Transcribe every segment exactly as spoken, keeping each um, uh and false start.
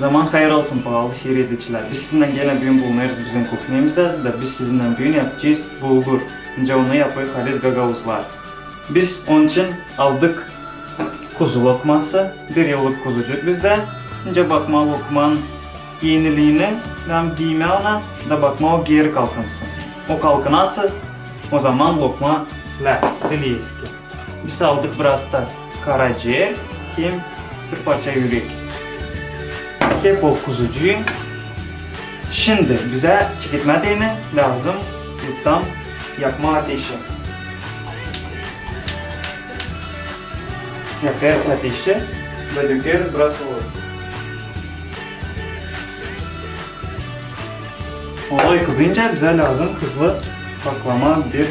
Zaman hayır olsun, paalı siiredicilär. Biz sizinnän genä büün bulunêrız bizim kuhnyamızda, da biz sizinnän büün yapacez bulgur. Nicä onu yapêr halis gagauzlar. Biz onun için aldık kuzu lokması, bir yıllık kuzucuk bizdä. Nicä bakmaa lokmanın eniliini, lääzım diimää ona, da bakmaa o geeri kalkınsın. O kalkınarsa, o zaman lokma lää, dileeski. Biz aldık biraz da karacier hem bir parça ürek. Hep o kuzucuun. Şindi bizä çeketmää deyni lääzım yuttan yakmaa ateşi. Yakêrız ateşi da dökeriz biraz uluyu. Uluy kızınca bizä lääzım hızlı paklamaa bir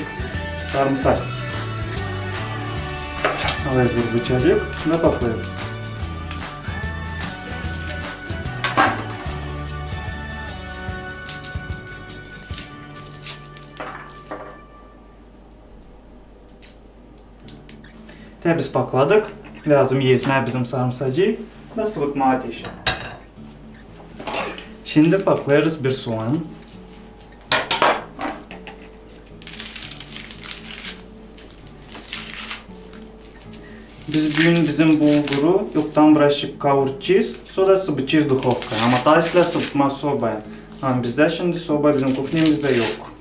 sarımsak. Alêrız bir bıçacık da paklêêrız. Te biz pakladık. Lääzım esmää bizim sarımsacıı da sıbıtmaa ateşi. Şindi paklêêrız bir suan. Biz büün bizim bulguru ilktän birazçık kavuracez, sora sıbıtacez duhovkaya. Ama taa islää sıbıtmaa sobaya. Ama bizdä şindi soba bizim kuhnyamızda yok.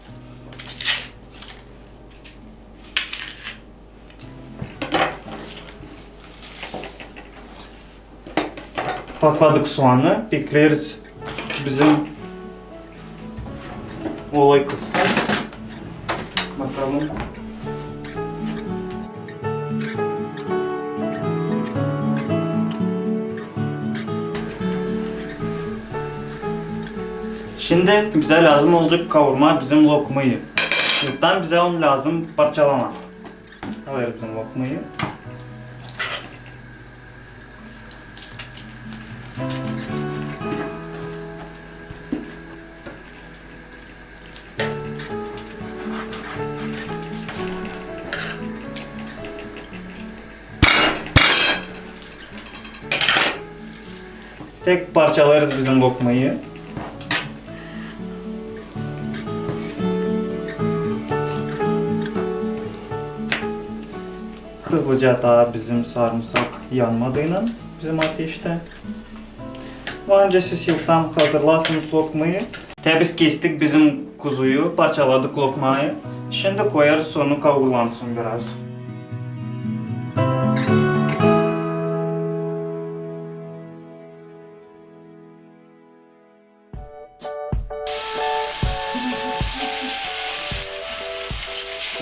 Pakladık suanı, bekleriz bizim olay kızsın. Bakalım. Şindi bizä lääzım olacek kavurmaa bizim lokmayı. Yuttan bizä onu lääzım parçalamaa. Alêrız bizim lokmayı. Tek parçalêêrız bizim lokmayı. Hızlıca taa bizim sarımsak yanmadıynan bizim ateştä. Var nicä siz ilktän hazırlarsınız lokmayı. Te biz kestik bizim kuzuyu, parçaladık lokmayı. Şindi koyêrız onu kavrulansın biraz.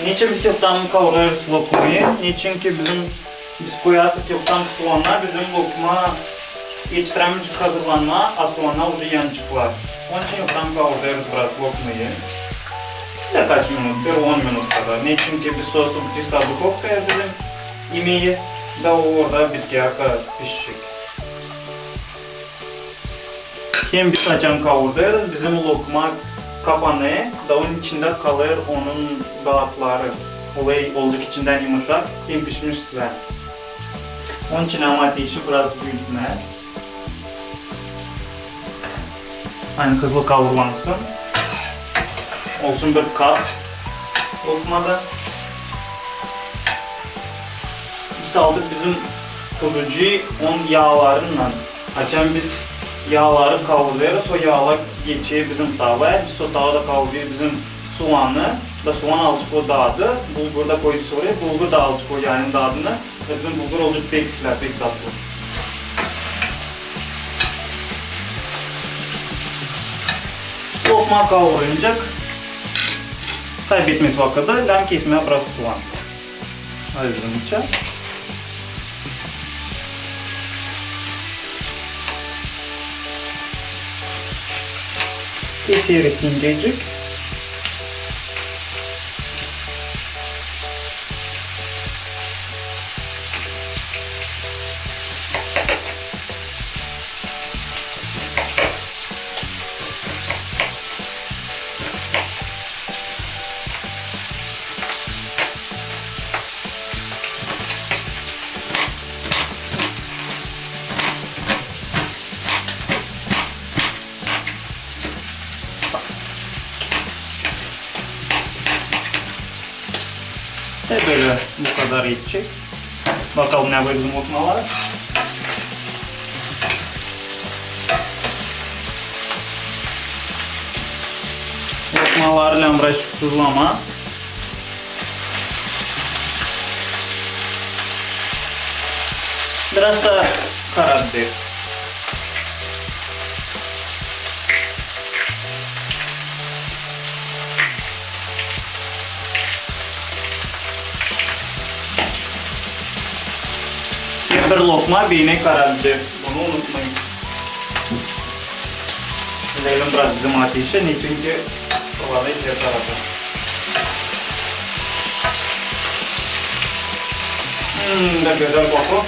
Neçin biz ilktän kavurêrız lokmayı? Neçinki bizim, biz koyarsak ilktän suana, bizim lokma etiştirmeyecek hazırlanmaa, a suana uje yanaceklar. Onun için ilktän kavurêrız biraz lokmayı. Da kaç minut, bir on minut kadar. Neçinki biz sora sıbıtacez duhovkaya bizim imeyi, da o orada bitkiyä kadar pişecek. Hem biz açan kavurdêrız, bizim lokma kapanêr, da onun içindä kalêr onun daatları. Olêr, olacek içindän yumuşak hem pişmiş islää. Onun için ama ateşi biraz büütmää. Ani hızlı kavurulansın. Olsun bir kat lokmada. Biz aldık bizim kuzucuyu onun yaalarınnan. Açan biz yaaları kavurdêrız, o yaalar geçer bizim tavaya, biz o tavada kavurdêrız bizim suanı, da suan alacek o daadı, bulgur da koydu oraya, bulgur da alacek o yaaın daadını, da bizim bulgur olacek pek islää, pek tatlı. Lokma kavurulacek, kaybetmez vakıdı, lääzım kesmää biraz suan. Ayrıca. Keseriz incecik. E, bölä bu kadar etecek. Bakalım, ne var bizim lokmalar. Lokmalarlan biraz tuzlama. Biraz da karabiber. Bir lokma, bir iinä karabiber. Bunu unutmayın. Verelim biraz bizim ateşä, ne çünkü soğanı islää tarafı. Hmm, da gözäl koku.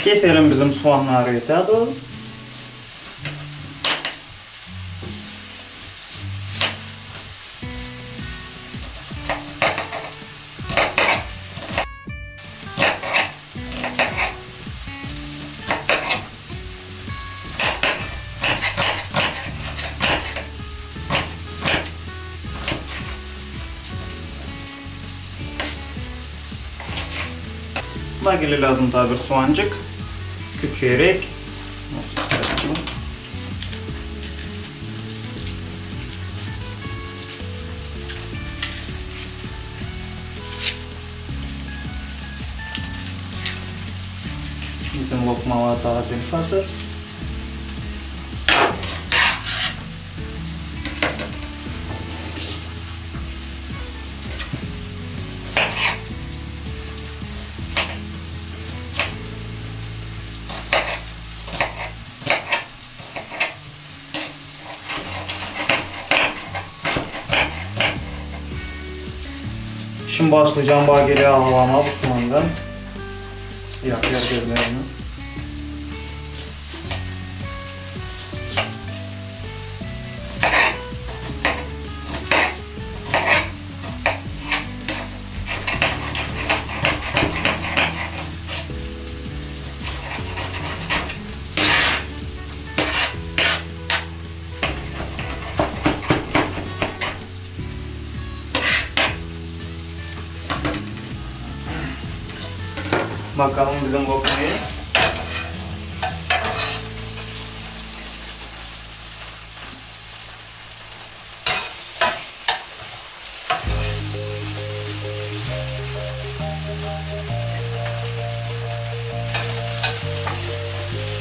Keselim bizim soğannarı etää dooru. Bak, ilä lääzım taa bir soğancık. Küçürecek. Bizim lokmalar taa bir hazır. Şindi başlayacam bageli alama bu soğandan. Yakêr gözlerini. Bakalım bizim lokmayı.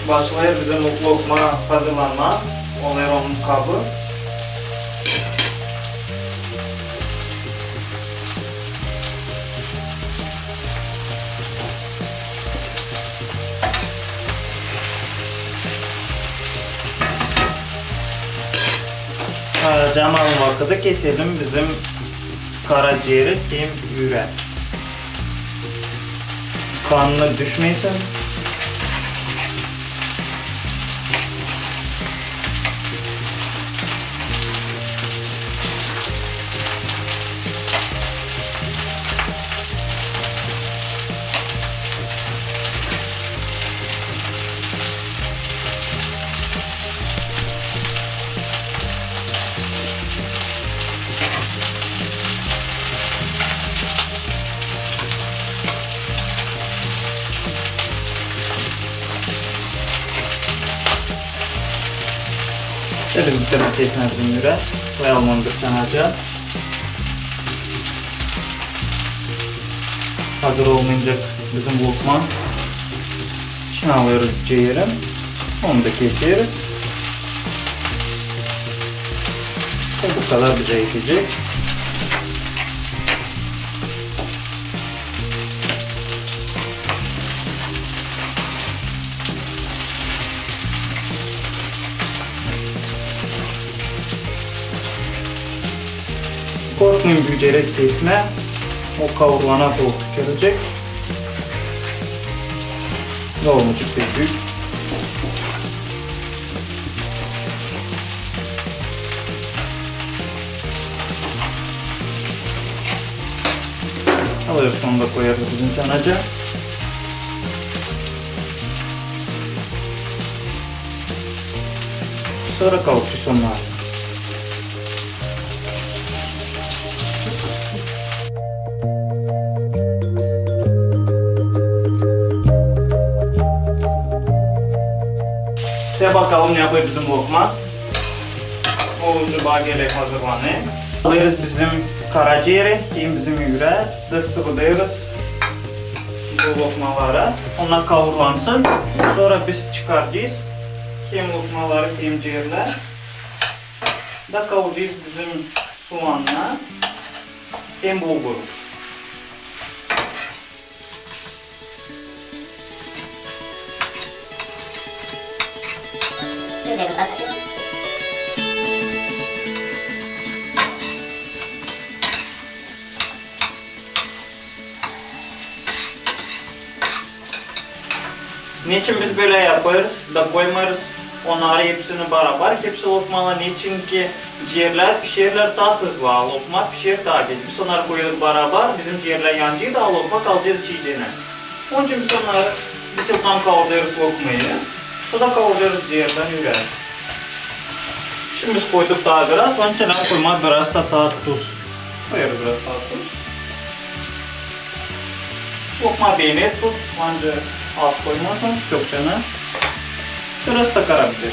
Başlêêr bizim lokma hazırlanmaa. Alêr onun kabı. Harcamayalım vakıdı, keselim bizim karacieri hem ürää. Kanına düşmesin. Dedim, bir tane kesmez bunu biraz. Koyalım onu bir kenarca. Hazır olmayacak bizim lokma. Şunu alêrız, cieri. Onu da keseriz. O bu kadar bizä etecek. Korkmayın, büceräk kesmää. O kaurulana toluk gelecek. Ne olmayacek pek büük. Alêrız, onu da koyarız bizim kenarca. Sora kavuracez onnarı. Te bakalım, ne yapêr bizim lokma. O ucu bak, gelä hazırlanêr. Alêrız bizim karacieri, hem bizim üüre, da sıvadêrız bu lokmaları. Onnar kavurlansın. Sora biz çıkaracez hem lokmaları, hem cieri. Da kavuracez bizim suanı hem bulguru. Neçin biz bölä yapêrız da koymêêrız onnarı hepsini barabar, hepsi lokmalar? Neçinki cierlär pişerlär taa hızlı, a lokma pişer taa geç. Biz onnarı koyêrız barabar, bizim cierlär yanacek da, a lokma kalacek çiiceenä. Onuştan biz onnarı bir çoktan kavurdêrız lokmayı, sora kavurdêrız cierlän üüre. Şindi biz koyduk taa biraz, onuştan lääzım koymaa biraz da taa tuz. Koyêrız biraz taa tuz. Lokma beener tuz, ancak az koymasın, çok canı. Biraz da karabiber.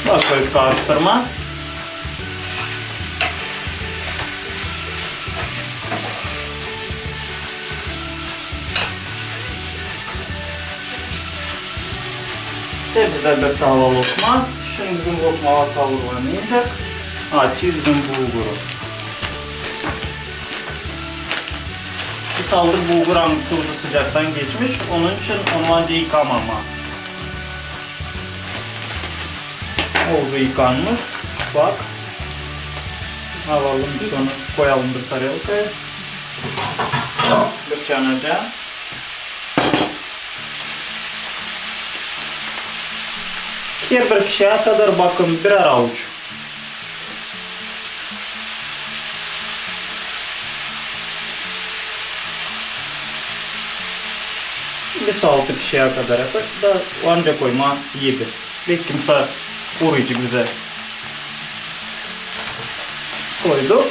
Başlêêrız karıştırmaa. Te bizdä bir tava lokma. Şindi bizim lokmalar kavurlanacek. Açêrız bizim bulguru. Biz aldık bulgur, angısı ucu sıcaktan geçmiş. Onuştan onu ancak yıkamaa. O ucu yıkanmış. Bak. Alalım biz onu, koyalım bir tarelkaya. Bir çanacaa. Herbir kişiyä kadar, bakın, birär avuç. Biz altı kişiyä kadar yapêrız da, ancak koymaa edi. Pek kimsä uurayacek bizä. Koyduk.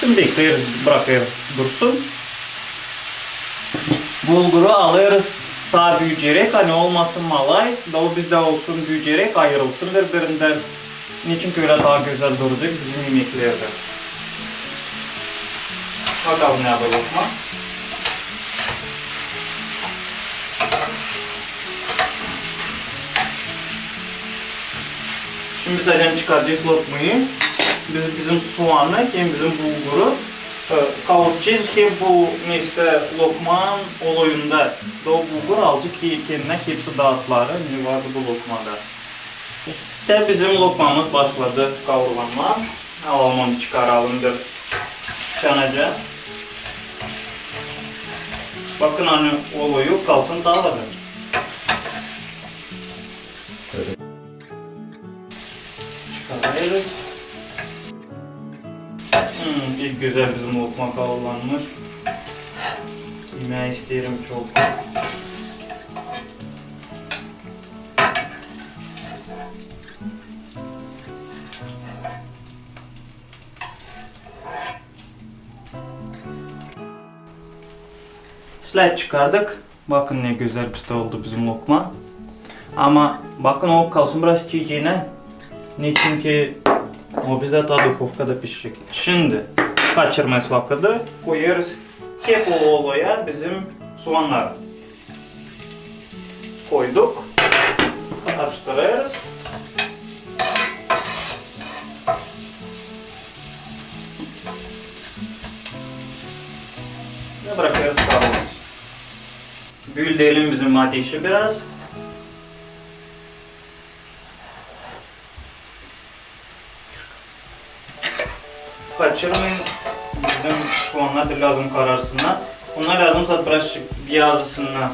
Şindi bekleriz, brakêrız dursun. Bulguru alêrız taa büüceerek, ani olmasın malay, da o bizdä olsun büüceerek, ayırılsın biri-birindän. Neçin ki ölä taa gözäl duracek bizim imeklerdä. Bakalım, ne yapacek lokma. Şindi biz açan çıkaracez lokmayı. Biz bizim suanı hem bizim bulguru, e, kavuracez hep bu, işte, lokmanın oloyunda. Da o bulgur alacek ki kendinä hepsi daatları, ne vardı bu lokmada. İştä bizim lokmamız başladı kavurlanmaa. Alalım onu, çıkaralım bir çanacaa. Bakın, ani oloyu kalsın tavada. Çıkarêrız. Hmm, pek gözäl bizim lokma kavurlanmış. İmää isteerim çok. Sizlär, çıkardık. Bakın, ne gözäl bizdä oldu bizim lokma. Ama bakın, o kalsın biraz çiiceenä. Neçin ki o bizdä taa duhovkada pişecek. Şindi kaçırmêêrız vakıdı. Koyêrız hep o oloya bizim suannarı. Koyduk. Karıştırêrız. Ve brakêrız kavrulsun. Büüdelim bizim ateşi biraz. Kaçırmayın. Bizim suannar da lääzım kararsınnar. Onnar lääzım sade birazçık biyazısınnar.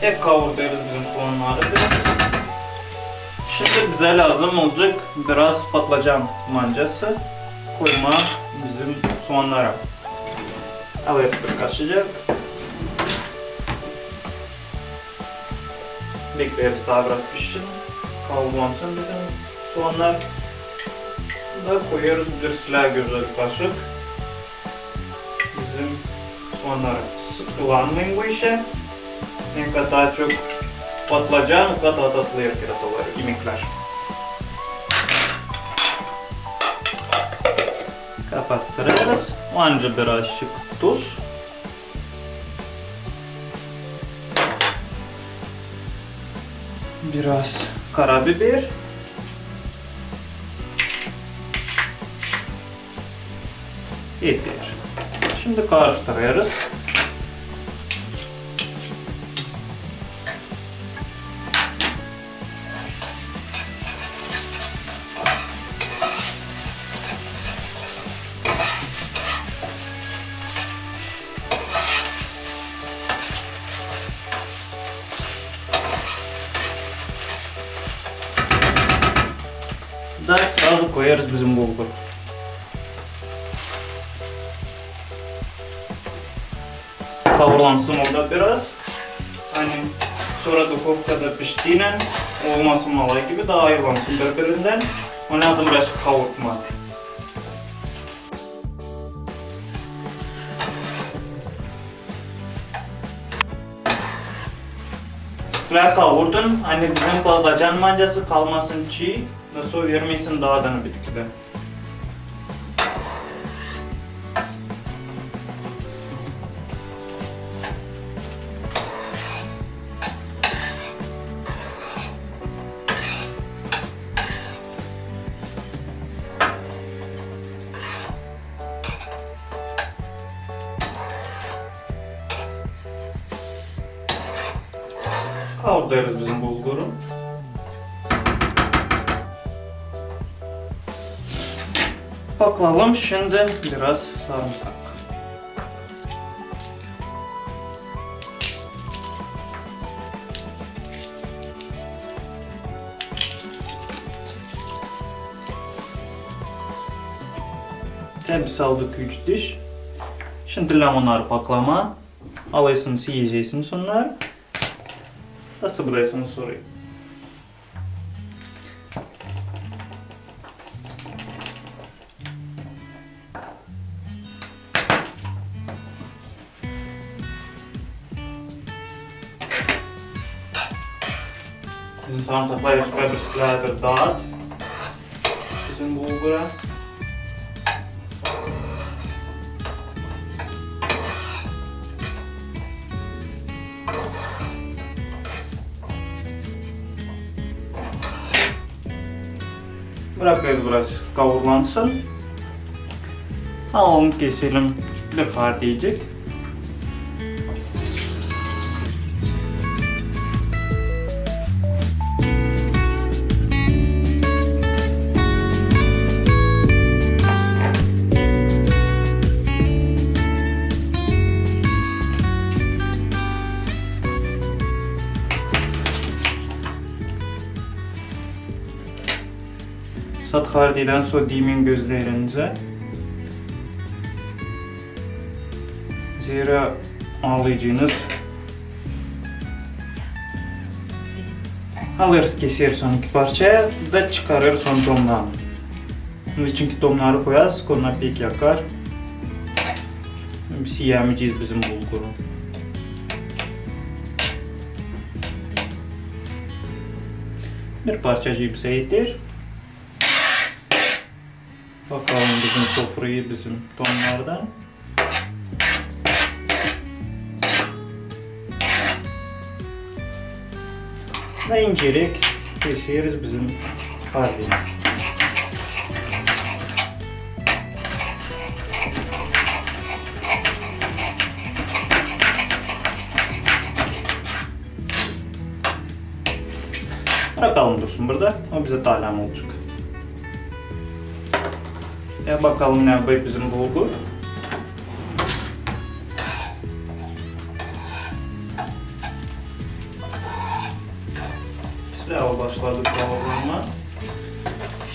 Hep kavurdêrız bizim suannarı biraz. Şindi bizä lääzım olacek biraz patlıcan mancası koymaa bizim suannara. Alêrız bir kaşıcık. Bekleeriz taa biraz pişsin. Kavrulansın bizim soğannar. Da koyêrız bir silää gözü kaşık. Bizim soğannarı sıkılanmayın bu işä. Ne kadar çok patlıcan, o kadar tatlı erkek olar imeklär. Kapattırêrız. Onca birazcık tuz. Biraz karabiber. Biber. Şindi karıştırêrız. Da srazu koyêrız bizim bulgur. Kavrulansın o da biraz. Ani sora duhovkada piştiynän olmasın malay gibi, taa ayırılansın biri-birindän. Onu lääzım biraz kavurtmaa. Silää kavurdun, ani bizim patlıcan mancası kalmasın çii, da sora vermesin taa da bitkidä. Kavurdêrız bizim bulguru. Paklayalım şindi biraz sarımsak. Hem saldık üç diş. Şindi lääzım onnarı paklamaa. Alêrsınız, ezecäksiniz onnarı. Da sıbırêrsınız orayı. Bizim sarımsakları bir silää bir daat. Bizim bulgura. Brakêrız biraz kavurlansın. Alalım, keselim bir fardecik. Sat hardedän sora diimeyin gözlerinizä. Zerä alacınız. Alêrız, keseriz onu iki parçaya da çıkarêrız onu tomnarın. Çünkü tomnarı koyarız, onnar pek yakar. Biz iyämeyecez bizim bulguru. Bir parçacık bizä eter. Bakalım bizim sofrayı bizim tomnardan. Da incelik keseriz bizim hardeni. Brakalım dursun burada. O bizä taa lääzım olacek. Ya bakalım, ne yapêr bizim bulgur. Silää başladı kavurulmaa.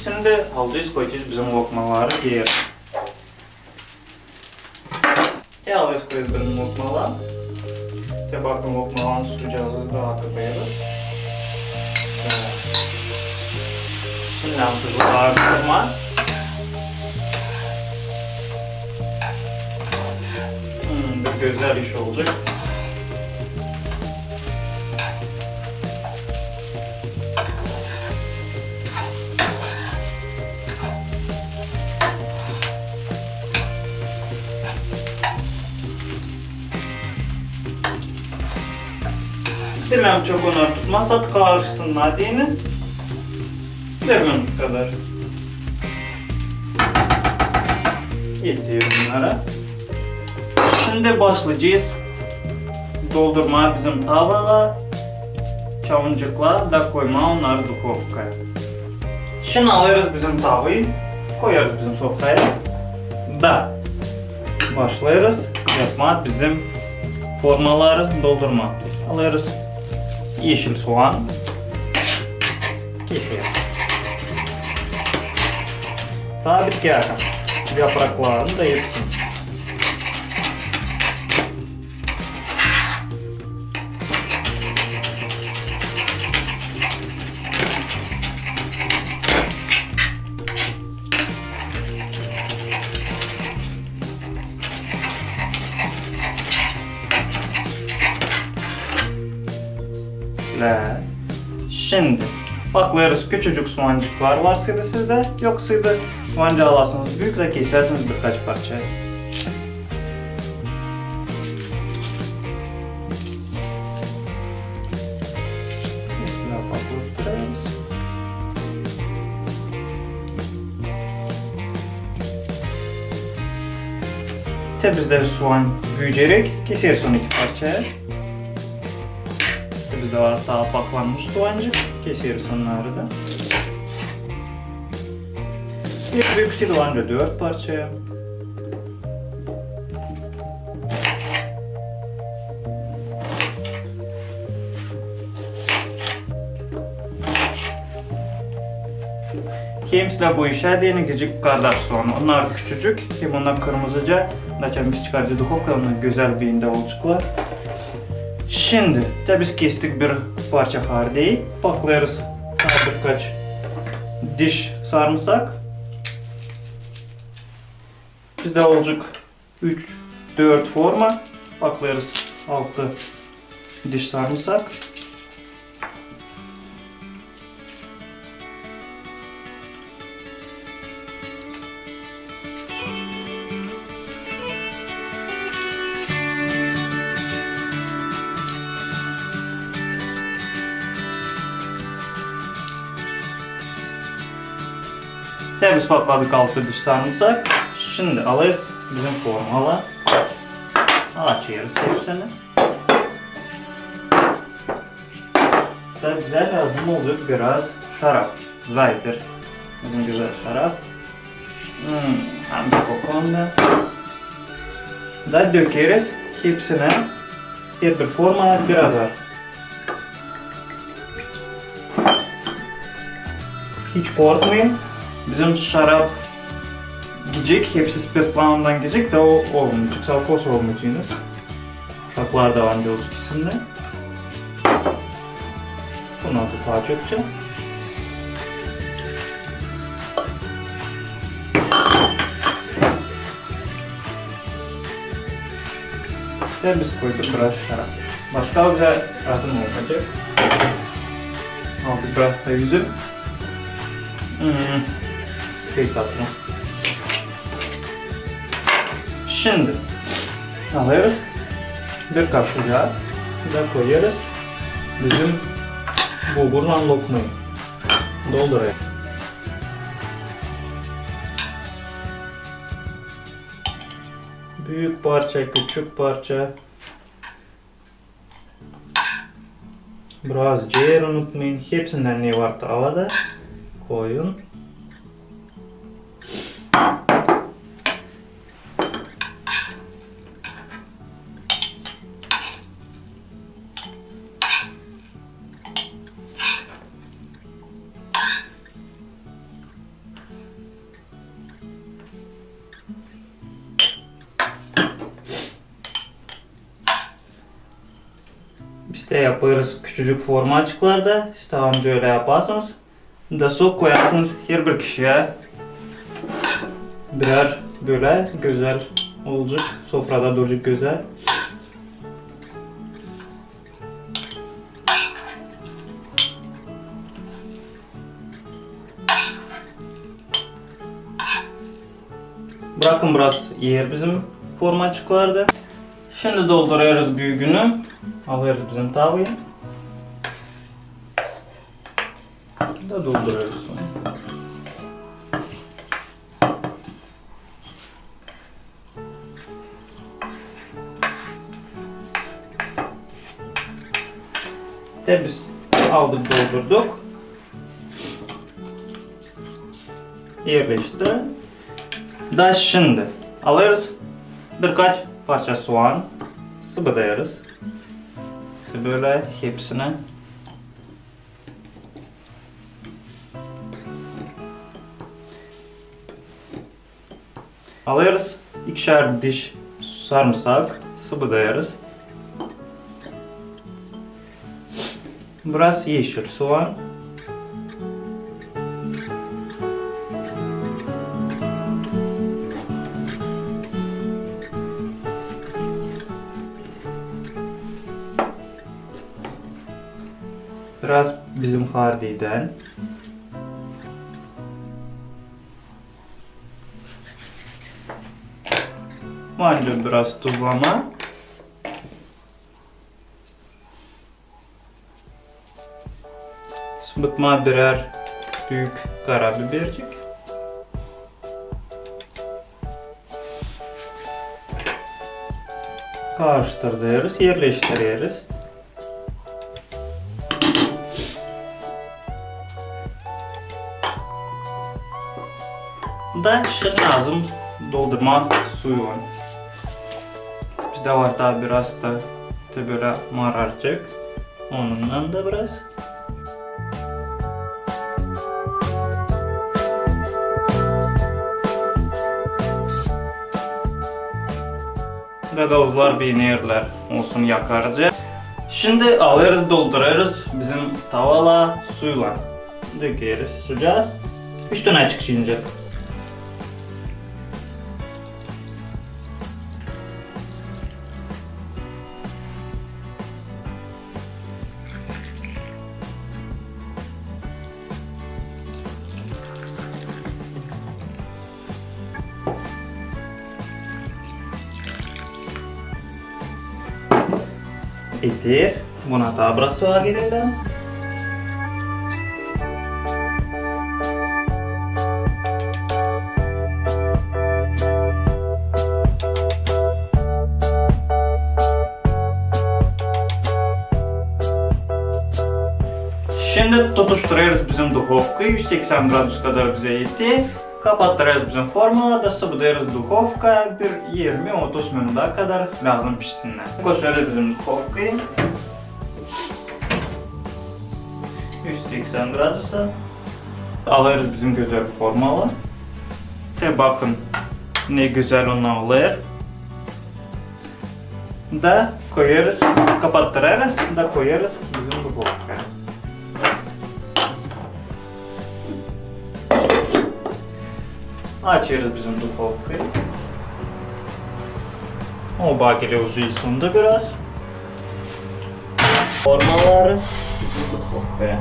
Şindi alacez, koyacez bizim lokmaları geeri. Ya alêrız, Benim lokmalar. Te bakın, lokmaların sıcaklığı da artık böyle. Şindi artık karıştırma. Hmm, bir gözäl iş olacek. Demem çok onnar tutmaz, sade karışsınnar deyni. Bir minut kadar. Yeter onnara. Şindi başlayacez doldurmaa bizim tavalara çavuncıklar da koymaa onnarı duhovkaya. Şindi alêrız bizim tavayı, koyêrız bizim sofraya da başlêêrız yapmaa bizim formaları doldurmaa. Alêrız eşil soğan, keseriz. Tabii ki yapraklarını da hepsini. Şindi paklêêrız küçücük soğancıklar, varsaydı sizdä, yoksaydı, bence alasınız büük da kesersiniz birkaç parça. Şöyle paklık durarız. Te bizdä soğan büüyecek, keseriz onu iki parçaya. Te bizdä var taa paklanmış soğancık, keseriz onnarı da. Bir büük soğan da dört parçaya. Hem sizlär bu işä deyni gidecek kardaş soğanı. Onnar küçücük, hem onnar kırmızıca. Daçan biz çıkaracez duhovkaya, onnar gözäl bir indi olaceklar. Şindi te biz kestik bir parça hardey, paklêêrız birkaç diş sarımsak. Bizdä olacek üç, dört forma, paklêêrız altı diş sarımsak. Te biz pakladık altı diş sarımsak. Şindi alêrız bizim formaları. Açêrız hepsini. Da bizä lääzım olacek biraz şarap. Zayıf bir. Bizim gözäl şarap. Hmm, hem dä kokonda. Da dökeriz hepsinä, herbir formaya birazar. Hiç korkmayın. Bizim şarap gidecek, hepsi spirtlanmadan gidecek, da o olmayacek. Sarhoş olmayacenız. Uşaklar da var, göz üstündä. Bunu da taa çokça. Hem biz koyduk biraz şarap. Başka bir şarabım olmayacek. Aldık biraz da üzüm. Hmm. Pek tatlı. Şindi alêrız bir kaşık yaa da koyêrız bizim bulgurlan lokmayı. Doldurêrız. Büük parça, küçük parça. Biraz cier unutmayın. Hepsindän ne var tavada, koyun. Yapêrız küçücük formaçıklarda, siz taa öncä ölä yapasınız. Da sok koyarsınız herbir kişiyä birär, bölä gözäl olacek, sofrada duracek gözäl. Brakın biraz er bizim formaçıklarda. Şindi doldurêrız büünü. Alêrız bizim tavayı. Da doldurêrız onu. Te biz aldık, doldurduk. Erleşti. Da şindi alêrız birkaç parça suan, sıbıdêrız. Bölä hepsini. Alêrız ikişär diş sarımsak, sıbıdêrız. Biraz eşil suan. Biraz bizim hardidän. Var biraz tuzlama. Sıbıtma birär tük karabibercik. Karıştırêrız, erleştireriz. Da şindi lääzım doldurma suyun. Bizdä var taa biraz da te bölä mararcık. Onunnan da biraz. Gagauzlar beenerlär, olsun yakarca. Şindi alêrız, doldurêrız bizim tavalara suylan. Dökeriz suyu. Üstünä çıkacek. Eter. Buna taa biraz su ekleyim. Şindi tutuşturêrız bizim duhovkayı, üz seksän gradus kadar bizä eter. Kapatêrız bizim formaları da sıbıdêrız duhovkaya, bir irmi-otuz minuta kadar lääzım pişsin. Koyêrız bizim duhovkayı üz seksän gradusa. Alêrız bizim gözäl formaları. Te bakın, ne gözäl onnar olêr. Da koyêrız, kapatêrız da koyêrız bizim duhovkaya. Açêrız bizim duhovkayı. O, bak, ele uje ısındı biraz. Formaları bizim duhovkaya.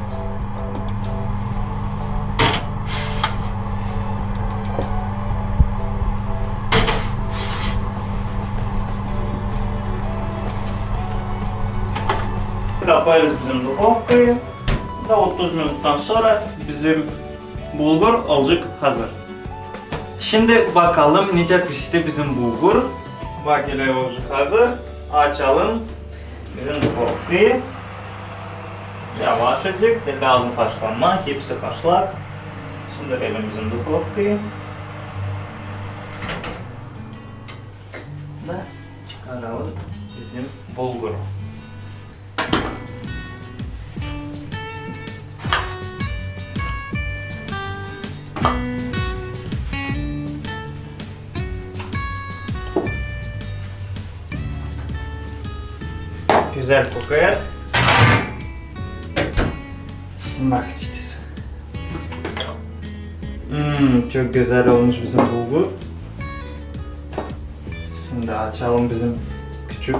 Kapêrız bizim duhovkayı. Da otuz minuttan sora bizim bulgur olacek hazır. Şindi bakalım, nicä pişti bizim bulgur. Bak, ele uje hazır. Açalım bizim duhovkayı. Yavaşacık, da lääzım haşlanma, hepsi haşlak. Söndürelim bizim duhovkayı. Da çıkaralım bizim bulguru. Gözäl kokêr. Bakacez. Hmm, çok gözäl olmuş bizim bulgur. Şindi açalım bizim küçük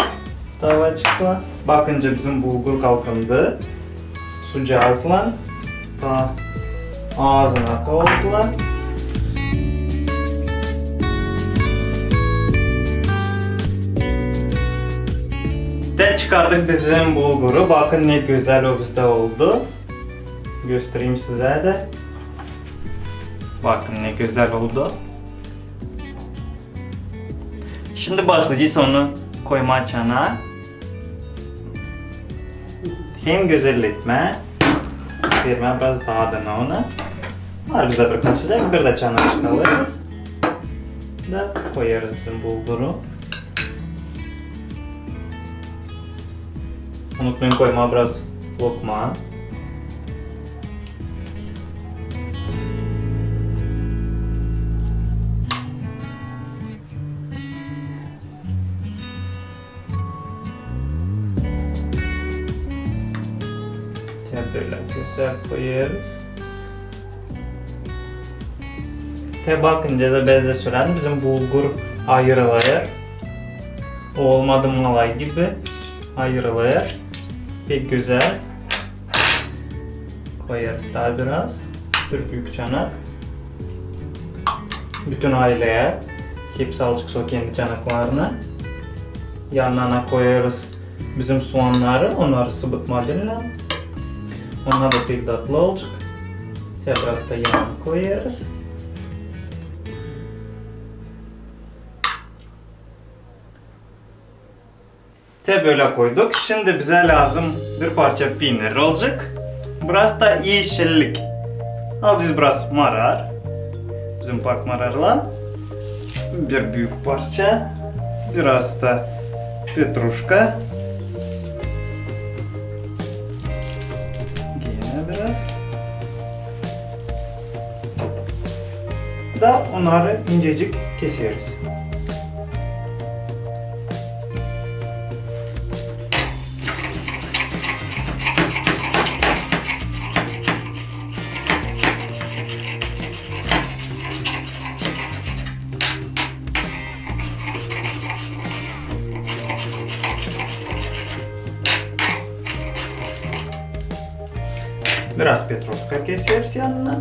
tavacıkla. Bakınca bizim bulgur kalkındı. Sucaazlan ta aazına kalktılar. Da çıkardık bizim bulguru. Bakın, ne gözäl o bizdä oldu. Göstereyim sizä dä. Bakın, ne gözäl oldu. Şindi başlayacez onu koymaa çanaa. Hem gözelletmää, vermää biraz dadını ona. Var bizdä bir kaşıcık, bir dä çanacık alêrız. Da koyêrız bizim bulguru. Unutmayın koymaa biraz lokma. Te bölä gözäl koyêrız. Te bakınca da bezdä sölän bizim bulgur ayırılêr. Olmadı malay gibi ayırılêr. Pek gözäl. Koyêrız taa biraz. Bir büük çanak. Bütün ayleyä. Hepsi alacek o kendi çanaklarını. Yanına koyêrız bizim suannarı. Onnarı sıbıtmaa diil. Onnar da pek tatlı olacek. Te biraz da yaan koyêrız. Te bölä koyduk. Şindi bizä lääzım bir parça piinir olacek. Biraz da eşillik. Alacez biraz marar. Bizim pak mararlar. Bir büük parça. Biraz da petruşka. Genä biraz. Da onnarı incecik keseriz. Biraz petruşka keseriz yanına.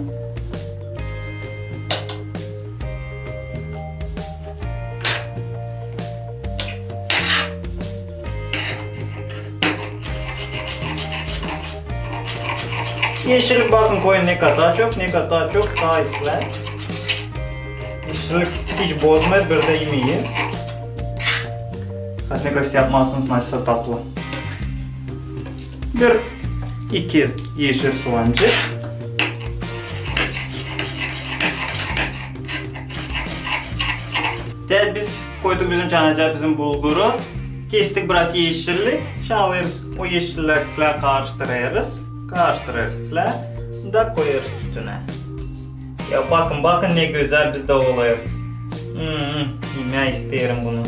Eşillik, bakın, koyun ne kadar çok, ne kadar çok, taa islää. Eşillik hiç bozmêêr, bir dä imeyin. Zaten ne kadar yapmazsınız, nasıl tatlı. Bir, iki eşil suancık. Te biz koyduk bizim çanacığa bizim bulguru. Kestik biraz eşillik. Şindi alêrız, o eşilliklär karıştırêrız. Karıştırêrız islää. Da koyêrız üstünä. Ya bakın, bakın ne gözäl bizdä olêr. Hmm, imää isteerim bunu.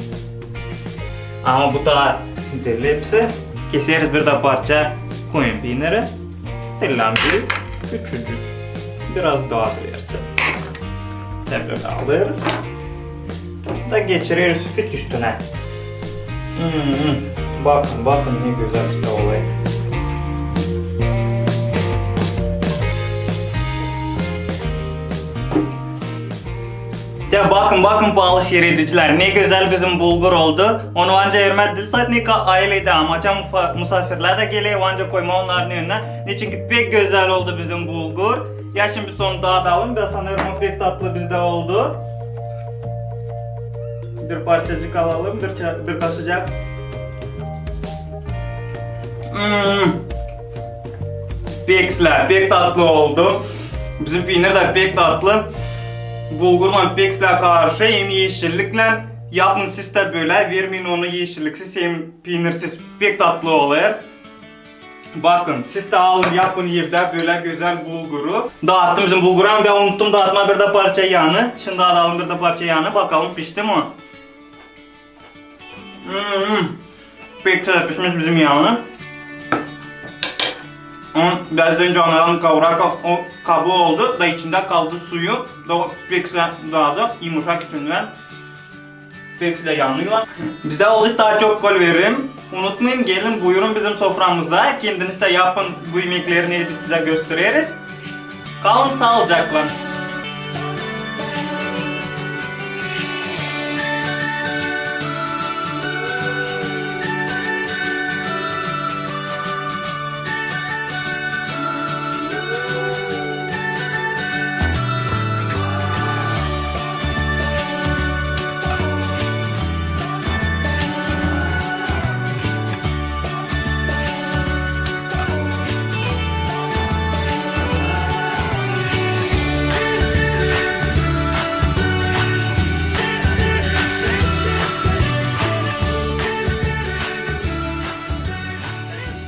Ama bu taa diil hepsi. Keseriz bir dä parça koyun piiniri. Diil lääzım büük, küçücük. Biraz taa diil versin. Te bölä alêrız. Da geçireriz süt üstünä. Hmm, bakın, bakın ne gözäl bizdä olêr. Ya bakın, bakın, paalı siiredicilär, ne gözäl bizim bulgur oldu. Onu anca vermää diil zaten, ne kadar ayleyä dä, ama açan musa-, musaafirlär dä geler, anca koymaa onnarın önünä. Neçinki pek gözäl oldu bizim bulgur. Ya şindi biz onu dadalım, bän sanêrım, o pek tatlı bizdä oldu. Bir parçacık alalım, bir ça-, bir kaşıcık. Hmm. Pek islää, pek tatlı oldu. Bizim piinir dä pek tatlı. Bulgurlan pek islää karışêr, hem eşilliklän. Yapın siz dä bölä, vermeyin onu eşilliksiz, hem piinirsiz. Pek tatlı olêr. Bakın, siz dä alın, yapın evdä bölä gözäl bulguru. Daattım bizim bulguru, ama bän unuttum daatmaa bir dä parça yaanı. Şindi dadalım bir dä parça yaanı, bakalım pişti mi? Hmm, pek gözäl pişmiş bizim yaanı. Ama biraz önce onardım, kavurak o kabugu oldu da içindä kaldı suyu. Da pek sä daha da yumuşak içindän. Pek sä dä yanıyla. Bizdä olacek taa çok gol veririm. Unutmayın, gelin, buyurun bizim soframıza. Kendiniz dä yapın bu imekleri, ne biz sizä göstereriz. Kalın saalıcaklan.